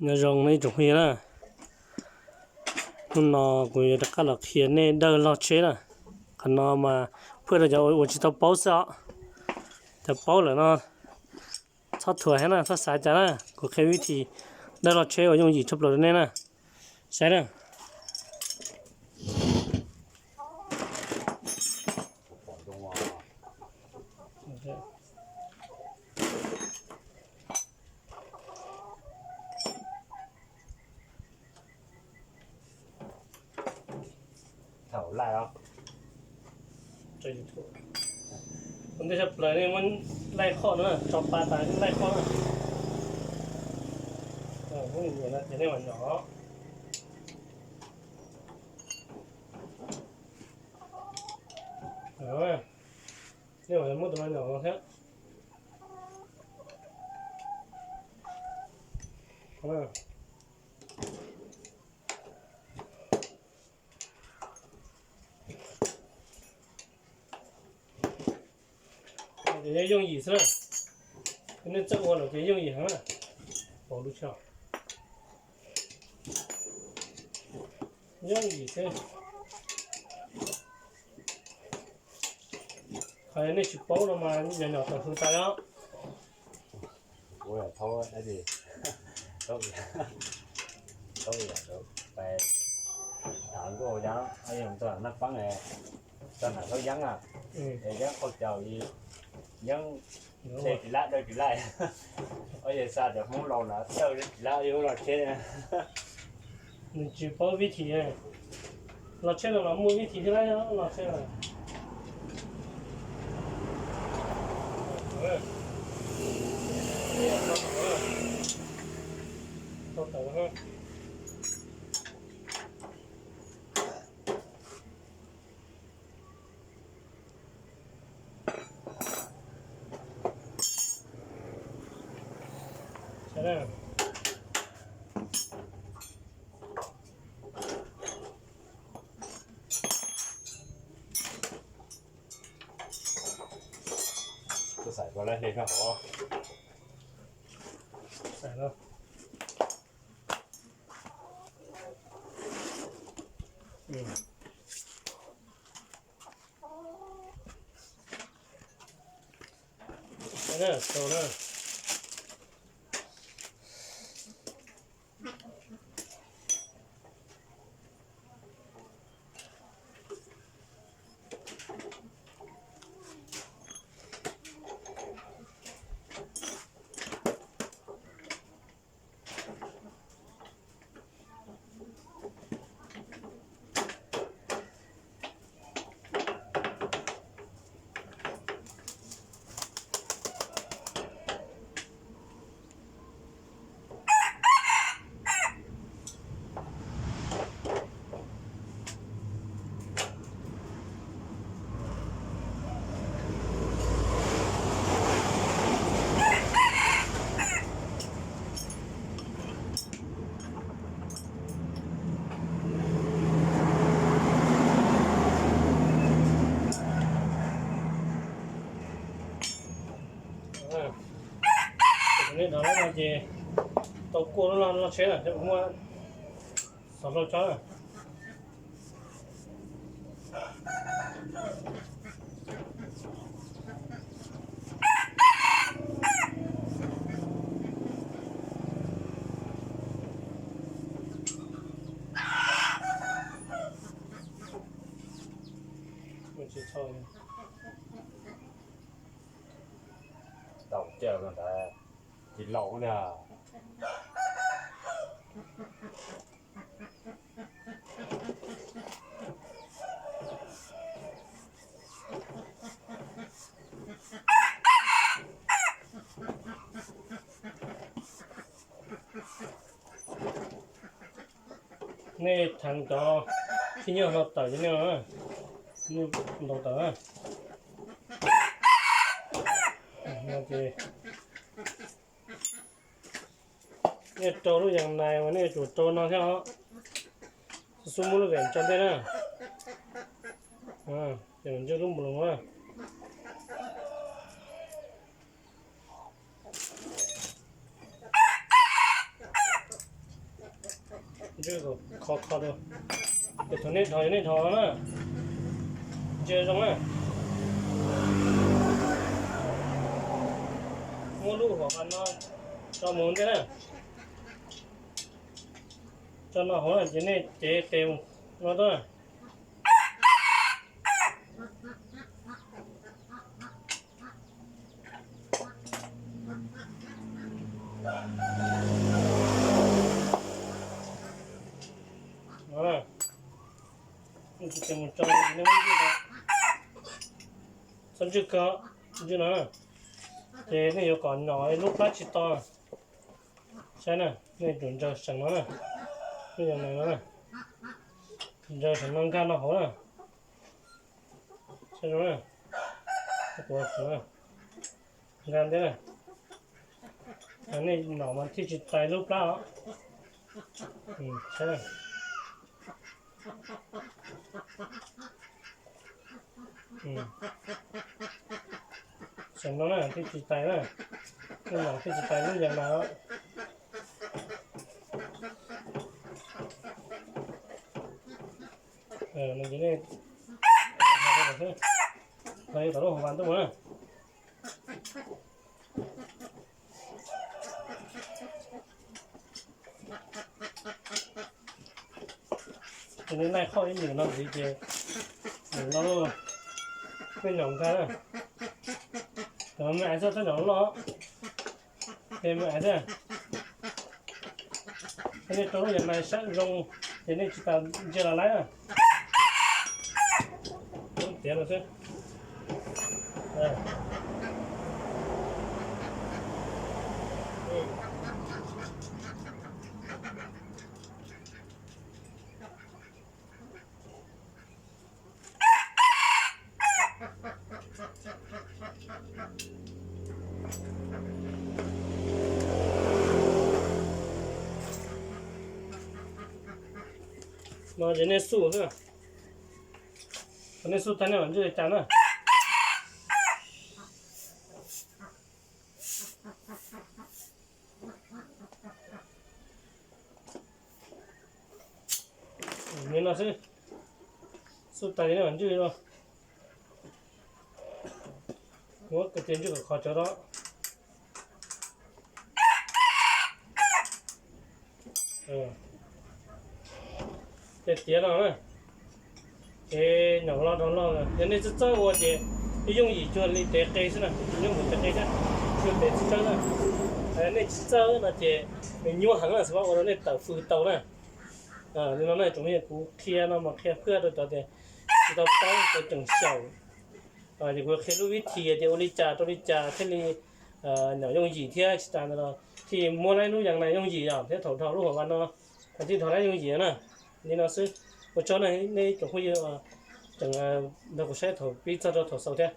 Nyob zoo nej ib tsoom phooj ywg na, hnub no kuv yuav rov qab los qhia nej dawj log tsheb na. Qhov no mas phuaj rau cov uas tsis tau paub xwb os. Cov paub lawm no txhob thuam thiab na, txhob xav cas na. Kuv qhia vib thi dawj log tsheb uas yooj yim tshaj plaws rau nej na. Saib na. Thaum laij os. Ua ntej tshaj plaws nej muab laij qhoj na, tso pa tas laij qhoj na. Muab nyiam no ces nej mam nyom. Nej mam muab tus no nyom no thiab. Ces yooj yim xwb na. Nej txawj ua los ces yooj yim heev na. Pauv lub tsheb. Yooj yim xwb. Qhov nej tsis paub no mas nyom nyom tawm hws tas os. Thaum nkauj naj paab tso nam thaub yeeb, yeeb qhau caus, yeeb tsheb tsis lab dawj tsis laj. Ob yawg xa cov Hmoob laus na dawj tsis laj yuav log tsheb. Nws tsis paub vib thi. Log tsheb no los muaj vib thi thiab, log tsheb no. Kuv xav koj lab hle koj hov. Nej dov lawm no ces tau kuaj lub log tsheb lawm, muab xov hlau tso na. Tau caw no ntag, tsis laus na. Nej theev cov khib nyiab hlau tawm ces nej, nej ntaus tawm. No ces nej rau lub yas nais uas nej yuav tsum rau no thiab os. Xub muab lub vem tso ntej na. Ces ntswj lub nploos na. Ntswj kom kho kho rau, ces thaum nej dhos yog nej dhos no na, ntsia zoo na. Muab lub hom qab no tso mus ntej na, tso no hauv na ces nej cev qe mus no tuaj. Txhob ntswj kawg, ntswj no, ces nej yuav kom nyom lub plab tsis to. Saib na, nej tsum ntsaws seem no na, nej yuav no na, ntsaws seem no nkag no hauv na. Saib zoo na, nkag ntej na, nej nyom mas thiaj tsis tais lub plab os. Saib, seem no na thiaj tsis tais na, nej nyom thiaj tsis tais lub yas nas os. Hos yuav tom lub hauv vas ntuj na. Ces nej laij qhoj ib lwm no ntxiv ces lwm no, nej nyom nkag na. Cov me ais xwb, txhob nyom loj, ces me ais xwb. Yog nej rau lub yas nas saib zoo ces nej tsis tas ntsia los laib na. Tiav no xwb. No ces nej xuj xwb, nej xuj tag nej mam ntswj li cas na. Li no xwb, xuj tas ces nej mam ntswj no. Muab kwv tis ntswj kom khov cov no. Ces tiav no na, ces nyom los rau loj, yog nej txawj txawj ua ces yeej yooj yim cuag li tev qe xwb na, tsis nyob mus tev qe thiab, cuag tev txiv tsawb na. Nej tsis txawj no ces nws nyuaj heev na, xav ua rau nej tawm fws tau na. Li no na tsoom phooj ywg, kuv qhia no mas qhia phwj rau cov tias tsis tau paub, cov tseem xyaum. Ces kuv qhia lub vib thim tias ua li cas rau li cas thiaj li nyom yooj yim thiab tsis tas ntawd los thiaj muab laib lub yas nas yooj yim yom, thiab thaum dhos lub hauv vas no thiaj dhos laib yooj yim na. Li no xwb, ua tsaug nej tsoom phooj ywg tseem nrog kuv saib thaum pib txog rau thaum xaus thiab.